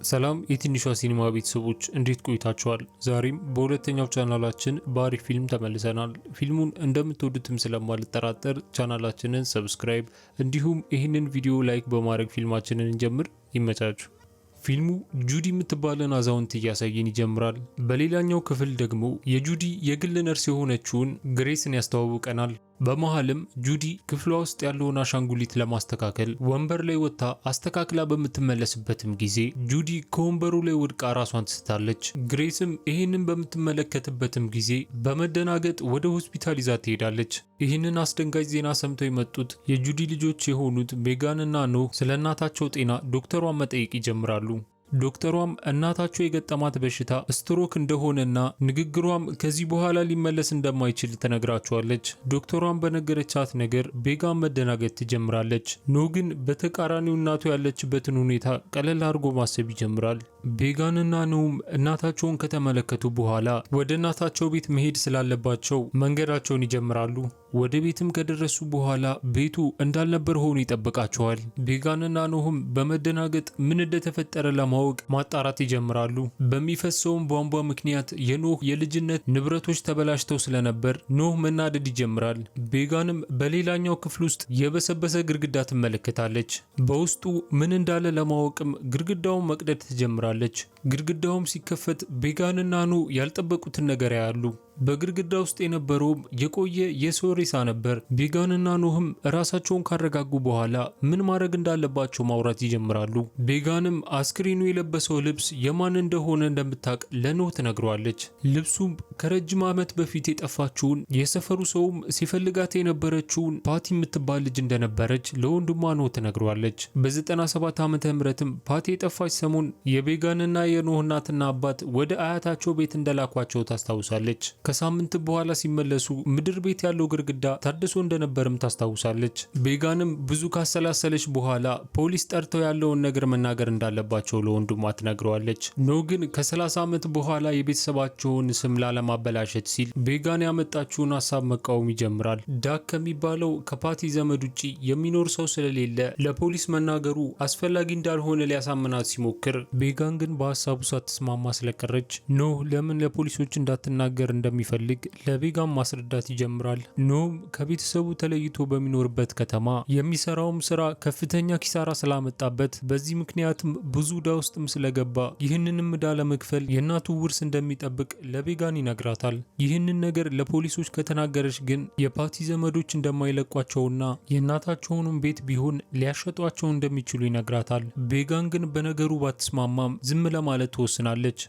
ሰላም የትንሿ ሲኒማ ቤተሰቦች፣ እንዴት ቆይታችኋል? ዛሬም በሁለተኛው ቻናላችን በአሪፍ ፊልም ተመልሰናል። ፊልሙን እንደምትወዱትም ስለማልጠራጠር ቻናላችንን subscribe እንዲሁም ይህንን ቪዲዮ like በማድረግ ፊልማችንን እንጀምር። ይመቻችሁ። ፊልሙ ጁዲ የምትባለን አዛውንት እያሳየን ይጀምራል። በሌላኛው ክፍል ደግሞ የጁዲ የግል ነርስ የሆነችውን ግሬስን ያስተዋውቀናል። በመሃልም ጁዲ ክፍሏ ውስጥ ያለውን አሻንጉሊት ለማስተካከል ወንበር ላይ ወጥታ አስተካክላ በምትመለስበትም ጊዜ ጁዲ ከወንበሩ ላይ ወድቃ ራሷን ትስታለች። ግሬስም ይህንን በምትመለከትበትም ጊዜ በመደናገጥ ወደ ሆስፒታል ይዛ ትሄዳለች። ይህንን አስደንጋጭ ዜና ሰምተው የመጡት የጁዲ ልጆች የሆኑት ሜጋንና ኖህ ስለ እናታቸው ጤና ዶክተሯን መጠየቅ ይጀምራሉ። ዶክተሯም እናታቸው የገጠማት በሽታ ስትሮክ እንደሆነና ንግግሯም ከዚህ በኋላ ሊመለስ እንደማይችል ትነግራቸዋለች። ዶክተሯም በነገረቻት ነገር ቤጋን መደናገጥ ትጀምራለች። ኖህ ግን በተቃራኒው እናቱ ያለችበትን ሁኔታ ቀለል አድርጎ ማሰብ ይጀምራል። ቤጋንና ኖህም እናታቸውን ከተመለከቱ በኋላ ወደ እናታቸው ቤት መሄድ ስላለባቸው መንገዳቸውን ይጀምራሉ። ወደ ቤትም ከደረሱ በኋላ ቤቱ እንዳልነበር ሆኖ ይጠብቃቸዋል። ቤጋንና ኖህም በመደናገጥ ምን እንደተፈጠረ ለማወቅ ማጣራት ይጀምራሉ። በሚፈሰውም ቧንቧ ምክንያት የኖህ የልጅነት ንብረቶች ተበላሽተው ስለነበር ኖህ መናደድ ይጀምራል። ቤጋንም በሌላኛው ክፍል ውስጥ የበሰበሰ ግድግዳ ትመለከታለች። በውስጡ ምን እንዳለ ለማወቅም ግድግዳውን መቅደድ ትጀምራለች። ግድግዳውም ሲከፈት ቤጋንና ኖህ ያልጠበቁትን ነገር ያያሉ። በግድግዳ ውስጥ የነበረውም የቆየ የሰው ሬሳ ነበር። ቤጋንና ኖህም ራሳቸውን ካረጋጉ በኋላ ምን ማድረግ እንዳለባቸው ማውራት ይጀምራሉ። ቤጋንም አስክሬኑ የለበሰው ልብስ የማን እንደሆነ እንደምታውቅ ለኖህ ትነግረዋለች። ልብሱም ከረጅም ዓመት በፊት የጠፋችውን፣ የሰፈሩ ሰውም ሲፈልጋት የነበረችውን ፓቲ የምትባል ልጅ እንደነበረች ለወንድሟ ኖህ ትነግረዋለች። በ97 ዓመተ ምህረትም ፓቲ የጠፋች ሰሞን የቤጋንና የኖህ እናትና አባት ወደ አያታቸው ቤት እንደላኳቸው ታስታውሳለች። ከሳምንት በኋላ ሲመለሱ ምድር ቤት ያለው ግድግዳ ታድሶ እንደነበርም ታስታውሳለች። ቤጋንም ብዙ ካሰላሰለች በኋላ ፖሊስ ጠርተው ያለውን ነገር መናገር እንዳለባቸው ለወንድሟ ትነግረዋለች። ኖህ ግን ከ30 ዓመት በኋላ የቤተሰባቸውን ስም ላለማበላሸት ሲል ቤጋን ያመጣችውን ሀሳብ መቃወም ይጀምራል። ዳክ ከሚባለው ከፓቲ ዘመድ ውጪ የሚኖር ሰው ስለሌለ ለፖሊስ መናገሩ አስፈላጊ እንዳልሆነ ሊያሳምናት ሲሞክር፣ ቤጋን ግን በሀሳቡ ሳትስማማ ስለቀረች ኖህ ለምን ለፖሊሶች እንዳትናገር እንደሚፈልግ ለቤጋን ማስረዳት ይጀምራል። ኖህም ከቤተሰቡ ተለይቶ በሚኖርበት ከተማ የሚሰራውም ስራ ከፍተኛ ኪሳራ ስላመጣበት፣ በዚህ ምክንያትም ብዙ ዕዳ ውስጥም ስለገባ ይህንንም ዕዳ ለመክፈል የእናቱ ውርስ እንደሚጠብቅ ለቤጋን ይነግራታል። ይህንን ነገር ለፖሊሶች ከተናገረች ግን የፓቲ ዘመዶች እንደማይለቋቸውና የእናታቸውንም ቤት ቢሆን ሊያሸጧቸው እንደሚችሉ ይነግራታል። ቤጋን ግን በነገሩ ባትስማማም ዝም ለማለት ትወስናለች።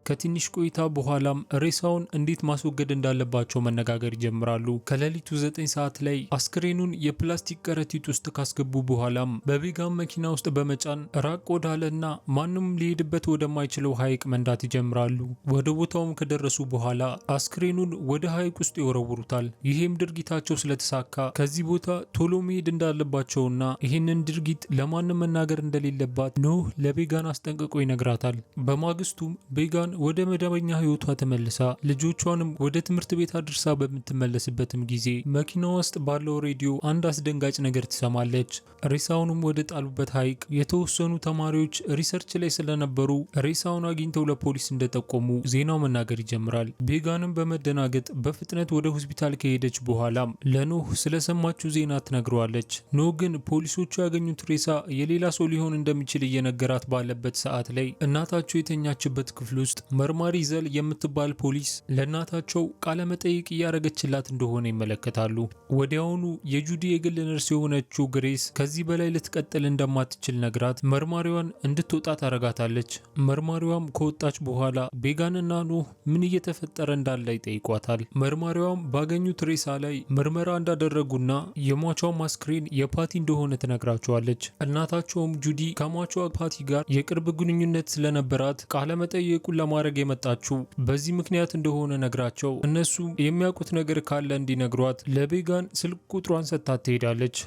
ከትንሽ ቆይታ በኋላም ሬሳውን እንዴት ማስወገድ እንዳለባቸው መነጋገር ይጀምራሉ። ከሌሊቱ 9 ሰዓት ላይ አስክሬኑን የፕላስቲክ ከረጢት ውስጥ ካስገቡ በኋላም በቤጋን መኪና ውስጥ በመጫን ራቅ ወዳለና ማንም ሊሄድበት ወደማይችለው ሐይቅ መንዳት ይጀምራሉ። ወደ ቦታውም ከደረሱ በኋላ አስክሬኑን ወደ ሐይቅ ውስጥ ይወረውሩታል። ይሄም ድርጊታቸው ስለተሳካ ከዚህ ቦታ ቶሎ መሄድ እንዳለባቸውና ይህንን ድርጊት ለማንም መናገር እንደሌለባት ኖህ ለቤጋን አስጠንቅቆ ይነግራታል። በማግስቱም ቤጋን ወደ መደበኛ ህይወቷ ተመልሳ ልጆቿንም ወደ ትምህርት ቤት አድርሳ በምትመለስበትም ጊዜ መኪና ውስጥ ባለው ሬዲዮ አንድ አስደንጋጭ ነገር ትሰማለች። ሬሳውንም ወደ ጣሉበት ሐይቅ የተወሰኑ ተማሪዎች research ላይ ስለነበሩ ሬሳውን አግኝተው ለፖሊስ እንደጠቆሙ ዜናው መናገር ይጀምራል። ቤጋንም በመደናገጥ በፍጥነት ወደ ሆስፒታል ከሄደች በኋላም ለኖህ ስለሰማችው ዜና ትነግረዋለች። ኖህ ግን ፖሊሶቹ ያገኙት ሬሳ የሌላ ሰው ሊሆን እንደሚችል እየነገራት ባለበት ሰዓት ላይ እናታቸው የተኛችበት ክፍል ውስጥ መርማሪ ዘል የምትባል ፖሊስ ለእናታቸው ቃለ መጠይቅ እያደረገችላት እንደሆነ ይመለከታሉ። ወዲያውኑ የጁዲ የግል ነርስ የሆነችው ግሬስ ከዚህ በላይ ልትቀጥል እንደማትችል ነግራት መርማሪዋን እንድትወጣ ታረጋታለች። መርማሪዋም ከወጣች በኋላ ቤጋንና ኖህ ምን እየተፈጠረ እንዳለ ይጠይቋታል። መርማሪዋም ባገኙት ሬሳ ላይ ምርመራ እንዳደረጉና የሟቿም አስክሬን የፓቲ እንደሆነ ትነግራቸዋለች። እናታቸውም ጁዲ ከሟቿ ፓቲ ጋር የቅርብ ግንኙነት ስለነበራት ቃለ መጠይቁን ለማድረግ የመጣችው በዚህ ምክንያት እንደሆነ ነግራቸው እነሱ የሚያውቁት ነገር ካለ እንዲነግሯት ለቤጋን ስልክ ቁጥሯን ሰጥታት ትሄዳለች።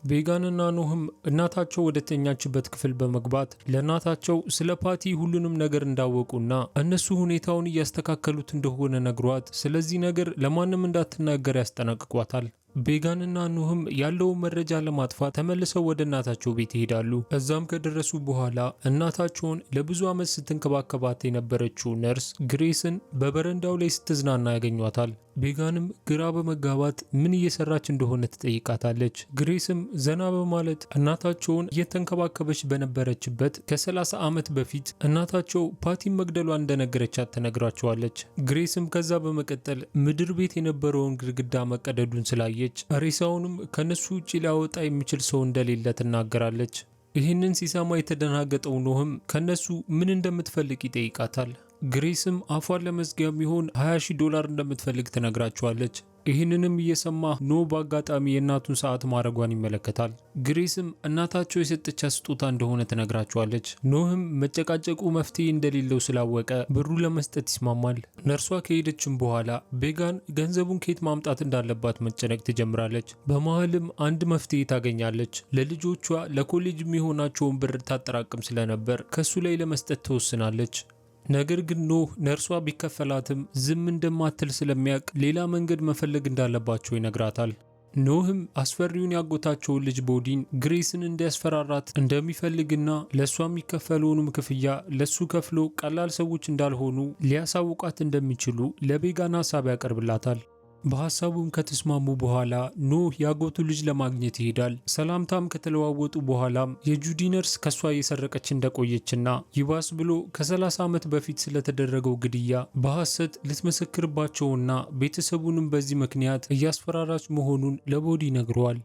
ቤጋንና ኖህም እናታቸው ወደ ተኛችበት ክፍል በመግባት ለእናታቸው ስለ ፓቲ ሁሉንም ነገር እንዳወቁና እነሱ ሁኔታውን እያስተካከሉት እንደሆነ ነግሯት ስለዚህ ነገር ለማንም እንዳትናገር ያስጠነቅቋታል። ቤጋንና ኖህም ያለውን መረጃ ለማጥፋት ተመልሰው ወደ እናታቸው ቤት ይሄዳሉ። እዛም ከደረሱ በኋላ እናታቸውን ለብዙ ዓመት ስትንከባከባት የነበረችው ነርስ ግሬስን በበረንዳው ላይ ስትዝናና ያገኟታል። ቤጋንም ግራ በመጋባት ምን እየሰራች እንደሆነ ትጠይቃታለች። ግሬስም ዘና በማለት እናታቸውን እየተንከባከበች በነበረችበት ከ30 ዓመት በፊት እናታቸው ፓቲን መግደሏን እንደነገረቻት ትነግራቸዋለች። ግሬስም ከዛ በመቀጠል ምድር ቤት የነበረውን ግድግዳ መቀደዱን ስላየች ሬሳውንም ከነሱ ውጭ ሊያወጣ የሚችል ሰው እንደሌለ ትናገራለች። ይህንን ሲሰማ የተደናገጠው ኖህም ከነሱ ምን እንደምትፈልግ ይጠይቃታል። ግሬስም አፏን ለመዝጊያ የሚሆን 20 ሺህ ዶላር እንደምትፈልግ ትነግራቸዋለች። ይህንንም እየሰማ ኖህ በአጋጣሚ የእናቱን ሰዓት ማድረጓን ይመለከታል። ግሬስም እናታቸው የሰጠቻት ስጦታ እንደሆነ ትነግራቸዋለች። ኖህም መጨቃጨቁ መፍትሄ እንደሌለው ስላወቀ ብሩ ለመስጠት ይስማማል። ነርሷ ከሄደችም በኋላ ቤጋን ገንዘቡን ከየት ማምጣት እንዳለባት መጨነቅ ትጀምራለች። በመሀልም አንድ መፍትሄ ታገኛለች። ለልጆቿ ለኮሌጅ የሚሆናቸውን ብር ታጠራቅም ስለነበር ከሱ ላይ ለመስጠት ትወስናለች። ነገር ግን ኖህ ነርሷ ቢከፈላትም ዝም እንደማትል ስለሚያውቅ ሌላ መንገድ መፈለግ እንዳለባቸው ይነግራታል። ኖህም አስፈሪውን ያጎታቸውን ልጅ ቦዲን ግሬስን እንዲያስፈራራት እንደሚፈልግና ለእሷ የሚከፈለውንም ክፍያ ለሱ ከፍሎ ቀላል ሰዎች እንዳልሆኑ ሊያሳውቃት እንደሚችሉ ለቤጋን ሀሳብ ያቀርብላታል። በሀሳቡም ከተስማሙ በኋላ ኖህ ያጎቱ ልጅ ለማግኘት ይሄዳል። ሰላምታም ከተለዋወጡ በኋላም የጁዲ ነርስ ከሷ እየሰረቀች እንደቆየችና ይባስ ብሎ ከ30 ዓመት በፊት ስለተደረገው ግድያ በሐሰት ልትመሰክርባቸውና ቤተሰቡንም በዚህ ምክንያት እያስፈራራች መሆኑን ለቦዲ ይነግረዋል።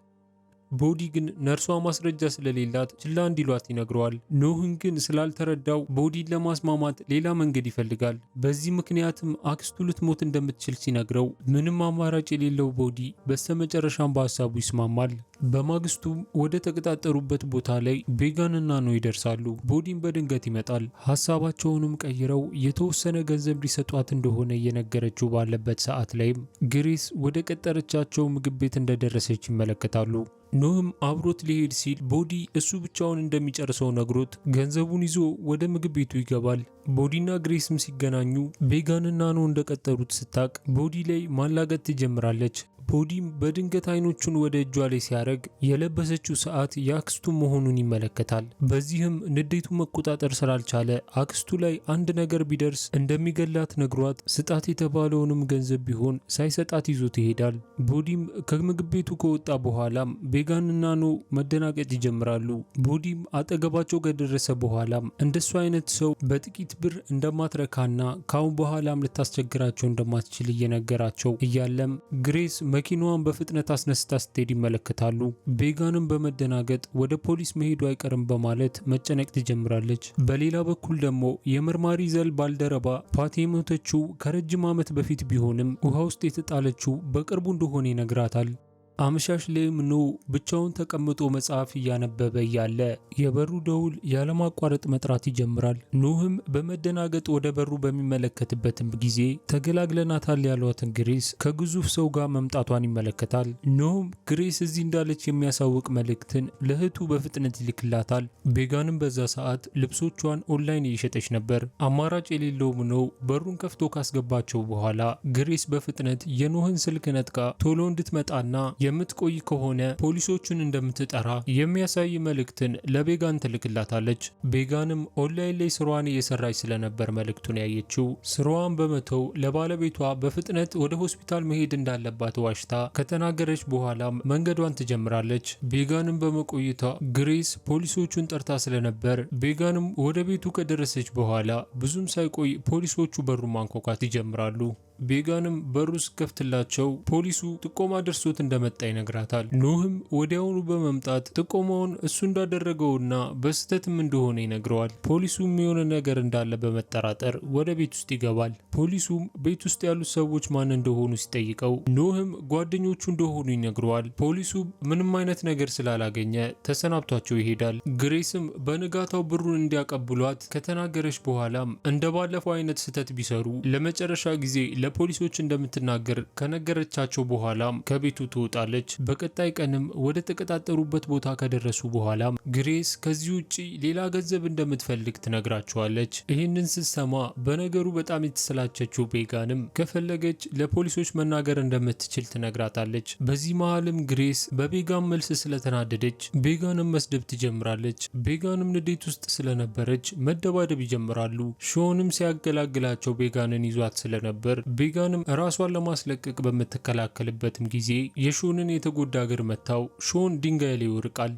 ቦዲ ግን ነርሷ ማስረጃ ስለሌላት ችላ እንዲሏት ይነግረዋል። ኖህን ግን ስላልተረዳው ቦዲን ለማስማማት ሌላ መንገድ ይፈልጋል። በዚህ ምክንያትም አክስቱ ልትሞት እንደምትችል ሲነግረው ምንም አማራጭ የሌለው ቦዲ በስተመጨረሻም በሀሳቡ ይስማማል። በማግስቱም ወደ ተቀጣጠሩበት ቦታ ላይ ቤጋንና ኖህ ይደርሳሉ። ቦዲን በድንገት ይመጣል። ሀሳባቸውንም ቀይረው የተወሰነ ገንዘብ ሊሰጧት እንደሆነ እየነገረችው ባለበት ሰዓት ላይም ግሬስ ወደ ቀጠረቻቸው ምግብ ቤት እንደደረሰች ይመለከታሉ። ኖህም አብሮት ሊሄድ ሲል ቦዲ እሱ ብቻውን እንደሚጨርሰው ነግሮት ገንዘቡን ይዞ ወደ ምግብ ቤቱ ይገባል። ቦዲና ግሬስም ሲገናኙ ቤጋንና ኖህ እንደቀጠሩት ስታቅ ቦዲ ላይ ማላገጥ ትጀምራለች። ቦዲም በድንገት አይኖቹን ወደ እጇ ላይ ሲያደርግ የለበሰችው ሰዓት የአክስቱ መሆኑን ይመለከታል። በዚህም ንዴቱ መቆጣጠር ስላልቻለ አክስቱ ላይ አንድ ነገር ቢደርስ እንደሚገላት ነግሯት ስጣት የተባለውንም ገንዘብ ቢሆን ሳይሰጣት ይዞት ይሄዳል። ቦዲም ከምግብ ቤቱ ከወጣ በኋላም ቤጋንና ኖህ መደናገጥ ይጀምራሉ። ቦዲም አጠገባቸው ከደረሰ በኋላም እንደሱ አይነት ሰው በጥቂት ብር እንደማትረካና ካሁን በኋላም ልታስቸግራቸው እንደማትችል እየነገራቸው እያለም ግሬስ መኪናዋን በፍጥነት አስነስታ ስትሄድ ይመለከታሉ። ቤጋንም በመደናገጥ ወደ ፖሊስ መሄዱ አይቀርም በማለት መጨነቅ ትጀምራለች። በሌላ በኩል ደግሞ የመርማሪ ዘል ባልደረባ ፓቲ የሞተችው ከረጅም ዓመት በፊት ቢሆንም ውሃ ውስጥ የተጣለችው በቅርቡ እንደሆነ ይነግራታል። አመሻሽ ላይም ኖህ ብቻውን ተቀምጦ መጽሐፍ እያነበበ እያለ የበሩ ደውል ያለማቋረጥ መጥራት ይጀምራል። ኖህም በመደናገጥ ወደ በሩ በሚመለከትበትም ጊዜ ተገላግለናታል ያሏትን ግሬስ ከግዙፍ ሰው ጋር መምጣቷን ይመለከታል። ኖህም ግሬስ እዚህ እንዳለች የሚያሳውቅ መልእክትን ለእህቱ በፍጥነት ይልክላታል። ቤጋንም በዛ ሰዓት ልብሶቿን ኦንላይን እየሸጠች ነበር። አማራጭ የሌለውም ኖህ በሩን ከፍቶ ካስገባቸው በኋላ ግሬስ በፍጥነት የኖህን ስልክ ነጥቃ ቶሎ እንድትመጣና የምትቆይ ከሆነ ፖሊሶቹን እንደምትጠራ የሚያሳይ መልእክትን ለቤጋን ትልክላታለች። ቤጋንም ኦንላይን ላይ ስራዋን እየሰራች ስለነበር መልእክቱን ያየችው ስራዋን በመተው ለባለቤቷ በፍጥነት ወደ ሆስፒታል መሄድ እንዳለባት ዋሽታ ከተናገረች በኋላም መንገዷን ትጀምራለች። ቤጋንም በመቆየቷ ግሬስ ፖሊሶቹን ጠርታ ስለነበር ቤጋንም ወደ ቤቱ ከደረሰች በኋላ ብዙም ሳይቆይ ፖሊሶቹ በሩ ማንኳኳት ይጀምራሉ። ቤጋንም በሩ ስትከፍትላቸው ፖሊሱ ጥቆማ ደርሶት እንደመጣ ይነግራታል። ኖህም ወዲያውኑ በመምጣት ጥቆማውን እሱ እንዳደረገውና በስህተትም እንደሆነ ይነግረዋል። ፖሊሱም የሆነ ነገር እንዳለ በመጠራጠር ወደ ቤት ውስጥ ይገባል። ፖሊሱም ቤት ውስጥ ያሉት ሰዎች ማን እንደሆኑ ሲጠይቀው ኖህም ጓደኞቹ እንደሆኑ ይነግረዋል። ፖሊሱ ምንም አይነት ነገር ስላላገኘ ተሰናብቷቸው ይሄዳል። ግሬስም በንጋታው ብሩን እንዲያቀብሏት ከተናገረች በኋላም እንደባለፈው አይነት ስህተት ቢሰሩ ለመጨረሻ ጊዜ ለፖሊሶች እንደምትናገር ከነገረቻቸው በኋላም ከቤቱ ትወጣለች። በቀጣይ ቀንም ወደ ተቀጣጠሩበት ቦታ ከደረሱ በኋላም ግሬስ ከዚህ ውጪ ሌላ ገንዘብ እንደምትፈልግ ትነግራቸዋለች። ይህንን ስትሰማ በነገሩ በጣም የተሰላቸችው ቤጋንም ከፈለገች ለፖሊሶች መናገር እንደምትችል ትነግራታለች። በዚህ መሃልም ግሬስ በቤጋን መልስ ስለተናደደች ቤጋንም መስደብ ትጀምራለች። ቤጋንም ንዴት ውስጥ ስለነበረች መደባደብ ይጀምራሉ። ሾንም ሲያገላግላቸው ቤጋንን ይዟት ስለነበር ቤጋንም ራሷን ለማስለቀቅ በምትከላከልበትም ጊዜ የሾንን የተጎዳ እግር መታው። ሾን ድንጋይ ላይ ይወድቃል።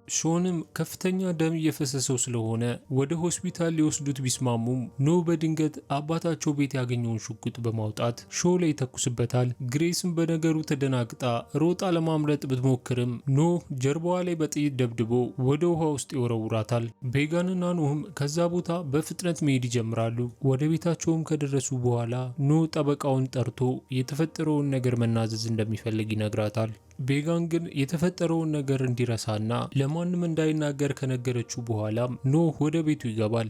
ሾንም ከፍተኛ ደም እየፈሰሰው ስለሆነ ወደ ሆስፒታል ሊወስዱት ቢስማሙም ኖ በድንገት አባታቸው ቤት ያገኘውን ሽጉጥ በማውጣት ሾ ላይ ይተኩስበታል። ግሬስም በነገሩ ተደናግጣ ሮጣ ለማምለጥ ብትሞክርም ኖ ጀርባዋ ላይ በጥይት ደብድቦ ወደ ውሃ ውስጥ ይወረውራታል። ቤጋንና ኖህም ከዛ ቦታ በፍጥነት መሄድ ይጀምራሉ። ወደ ቤታቸውም ከደረሱ በኋላ ኖ ጠበቃውን ጠርቶ የተፈጠረውን ነገር መናዘዝ እንደሚፈልግ ይነግራታል። ቤጋን ግን የተፈጠረውን ነገር እንዲረሳና ለማንም እንዳይናገር ከነገረችው በኋላም ኖህ ወደ ቤቱ ይገባል።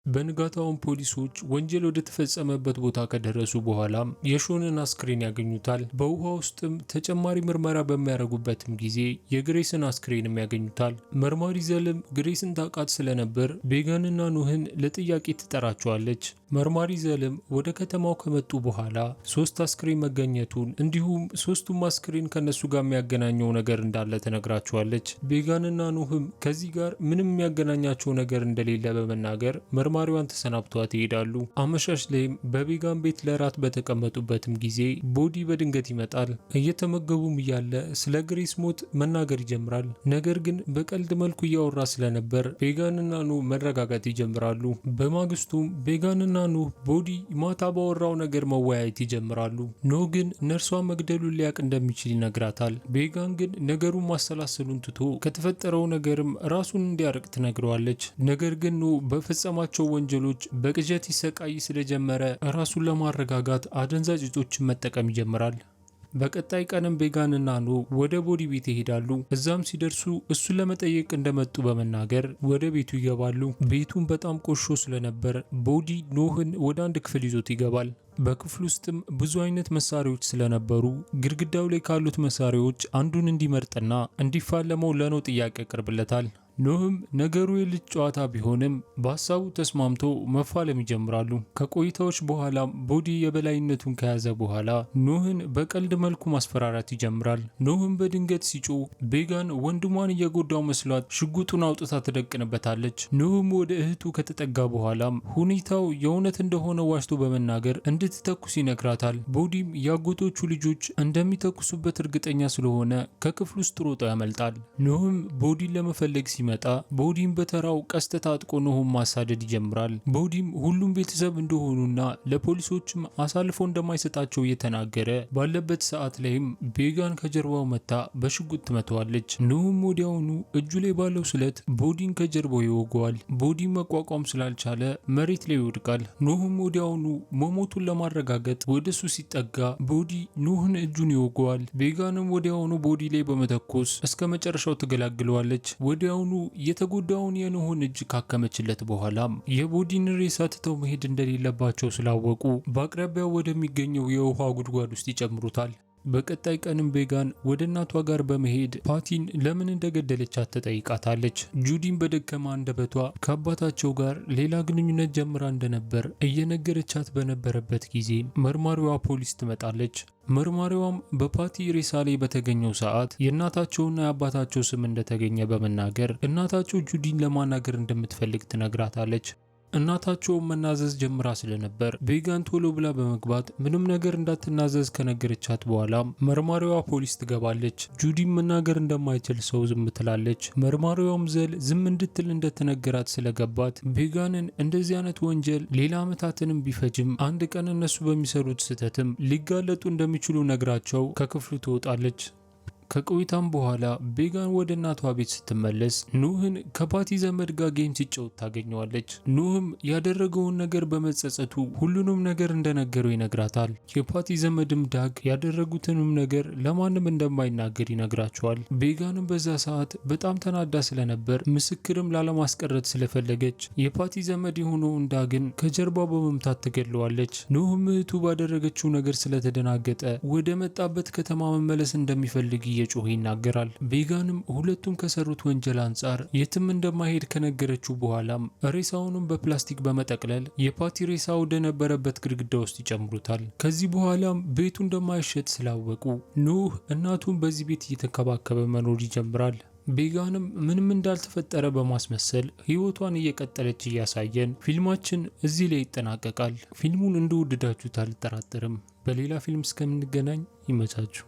በንጋታውም ፖሊሶች ወንጀል ወደ ተፈጸመበት ቦታ ከደረሱ በኋላም የሾንን አስክሬን ያገኙታል። በውሃ ውስጥም ተጨማሪ ምርመራ በሚያደርጉበትም ጊዜ የግሬስን አስክሬንም ያገኙታል። መርማሪ ዘልም ግሬስን ታውቃት ስለነበር ቤጋንና ኖህን ለጥያቄ ትጠራቸዋለች። መርማሪ ዘልም ወደ ከተማው ከመጡ በኋላ 3 አስክሬን መገኘቱን እንዲሁም 3ቱም አስክሬን ከነሱ ጋር የሚያገናኘው ነገር እንዳለ ትነግራቸዋለች። ቤጋንና ኖህም ከዚህ ጋር ምንም የሚያገናኛቸው ነገር እንደሌለ በመናገር መርማሪዋን ተሰናብተዋት ይሄዳሉ። አመሻሽ ላይም በቤጋን ቤት ለራት በተቀመጡበትም ጊዜ ቦዲ በድንገት ይመጣል። እየተመገቡም እያለ ስለ ግሬስ ሞት መናገር ይጀምራል። ነገር ግን በቀልድ መልኩ እያወራ ስለነበር ቤጋንና ኖህ መረጋጋት ይጀምራሉ። በማግስቱም ቤጋንና ኖህ ቦዲ ማታ ባወራው ነገር መወያየት ይጀምራሉ። ኖህ ግን ነርሷ መግደሉን ሊያቅ እንደሚችል ይነግራታል። ቤጋን ግን ነገሩን ማሰላሰሉን ትቶ ከተፈጠረው ነገርም ራሱን እንዲያርቅ ትነግረዋለች። ነገር ግን ኖህ በፈጸማቸው ወንጀሎች በቅዠት ይሰቃይ ስለጀመረ ራሱን ለማረጋጋት አደንዛዥ እጾችን መጠቀም ይጀምራል። በቀጣይ ቀንም ቤጋንና ኖህ ወደ ቦዲ ቤት ይሄዳሉ። እዛም ሲደርሱ እሱን ለመጠየቅ እንደመጡ በመናገር ወደ ቤቱ ይገባሉ። ቤቱን በጣም ቆሾ ስለነበር ቦዲ ኖህን ወደ አንድ ክፍል ይዞት ይገባል። በክፍል ውስጥም ብዙ አይነት መሳሪያዎች ስለነበሩ ግድግዳው ላይ ካሉት መሳሪያዎች አንዱን እንዲመርጥና እንዲፋለመው ለኖህ ጥያቄ ያቀርብለታል። ኖህም ነገሩ የልጅ ጨዋታ ቢሆንም በሀሳቡ ተስማምቶ መፋለም ይጀምራሉ። ከቆይታዎች በኋላ ቦዲ የበላይነቱን ከያዘ በኋላ ኖህን በቀልድ መልኩ ማስፈራራት ይጀምራል። ኖህም በድንገት ሲጮህ ቤጋን ወንድሟን እየጎዳው መስሏት ሽጉጡን አውጥታ ትደቅንበታለች። ኖህም ወደ እህቱ ከተጠጋ በኋላም ሁኔታው የእውነት እንደሆነ ዋሽቶ በመናገር እንድትተኩስ ይነግራታል። ቦዲም ያጎቶቹ ልጆች እንደሚተኩሱበት እርግጠኛ ስለሆነ ከክፍሉ ውስጥ ሮጦ ያመልጣል። ኖህም ቦዲን ለመፈለግ ሲመጣ ቦዲም በተራው ቀስት ታጥቆ ኖህን ማሳደድ ይጀምራል። ቦዲም ሁሉም ቤተሰብ እንደሆኑና ለፖሊሶችም አሳልፎ እንደማይሰጣቸው እየተናገረ ባለበት ሰዓት ላይም ቤጋን ከጀርባው መታ በሽጉጥ ትመታዋለች። ኖህም ወዲያውኑ እጁ ላይ ባለው ስለት ቦዲን ከጀርባው ይወገዋል። ቦዲን መቋቋም ስላልቻለ መሬት ላይ ይወድቃል። ኖህም ወዲያውኑ መሞቱን ለማረጋገጥ ወደሱ ሲጠጋ ቦዲ ኖህን እጁን ይወገዋል። ቤጋንም ወዲያውኑ ቦዲ ላይ በመተኮስ እስከ መጨረሻው ትገላግለዋለች። ወዲያውኑ የተጎዳውን የኖህን እጅ ካከመችለት በኋላም የቦዲን ሬሳ ትተው መሄድ እንደሌለባቸው ስላወቁ በአቅራቢያው ወደሚገኘው የውሃ ጉድጓድ ውስጥ ይጨምሩታል። በቀጣይ ቀንም ቤጋን ወደ እናቷ ጋር በመሄድ ፓቲን ለምን እንደገደለቻት ትጠይቃታለች። ጁዲን በደከመ አንደበቷ ከአባታቸው ጋር ሌላ ግንኙነት ጀምራ እንደነበር እየነገረቻት በነበረበት ጊዜ መርማሪዋ ፖሊስ ትመጣለች። መርማሪዋም በፓቲ ሬሳ ላይ በተገኘው ሰዓት የእናታቸውና የአባታቸው ስም እንደተገኘ በመናገር እናታቸው ጁዲን ለማናገር እንደምትፈልግ ትነግራታለች። እናታቸውን መናዘዝ ጀምራ ስለነበር ቤጋን ቶሎ ብላ በመግባት ምንም ነገር እንዳትናዘዝ ከነገረቻት በኋላ መርማሪዋ ፖሊስ ትገባለች። ጁዲም መናገር እንደማይችል ሰው ዝም ትላለች። መርማሪዋም ዘል ዝም እንድትል እንደተነገራት ስለገባት ቤጋንን እንደዚህ አይነት ወንጀል ሌላ ዓመታትንም ቢፈጅም አንድ ቀን እነሱ በሚሰሩት ስህተትም ሊጋለጡ እንደሚችሉ ነግራቸው ከክፍሉ ትወጣለች። ከቆይታም በኋላ ቤጋን ወደ እናቷ ቤት ስትመለስ ኑህን ከፓቲ ዘመድ ጋር game ሲጫወት ታገኘዋለች። ኑህም ያደረገውን ነገር በመጸጸቱ ሁሉንም ነገር እንደነገረው ይነግራታል። የፓቲ ዘመድም ዳግ ያደረጉትንም ነገር ለማንም እንደማይናገር ይነግራቸዋል። ቤጋንም በዛ ሰዓት በጣም ተናዳ ስለነበር ምስክርም ላለማስቀረት ስለፈለገች የፓቲ ዘመድ የሆነውን ዳግን ከጀርባው በመምታት ትገድለዋለች። ኑህም እህቱ ባደረገችው ነገር ስለተደናገጠ ወደ መጣበት ከተማ መመለስ እንደሚፈልግ እየጮኸ ይናገራል። ቤጋንም ሁለቱም ከሰሩት ወንጀል አንጻር የትም እንደማይሄድ ከነገረችው በኋላም ሬሳውንም በፕላስቲክ በመጠቅለል የፓቲ ሬሳ ወደ ነበረበት ግድግዳ ውስጥ ይጨምሩታል። ከዚህ በኋላም ቤቱ እንደማይሸጥ ስላወቁ ኑህ እናቱን በዚህ ቤት እየተንከባከበ መኖር ይጀምራል። ቤጋንም ምንም እንዳልተፈጠረ በማስመሰል ህይወቷን እየቀጠለች እያሳየን ፊልማችን እዚህ ላይ ይጠናቀቃል። ፊልሙን እንደወደዳችሁት አልጠራጠርም። በሌላ ፊልም እስከምንገናኝ ይመቻችሁ።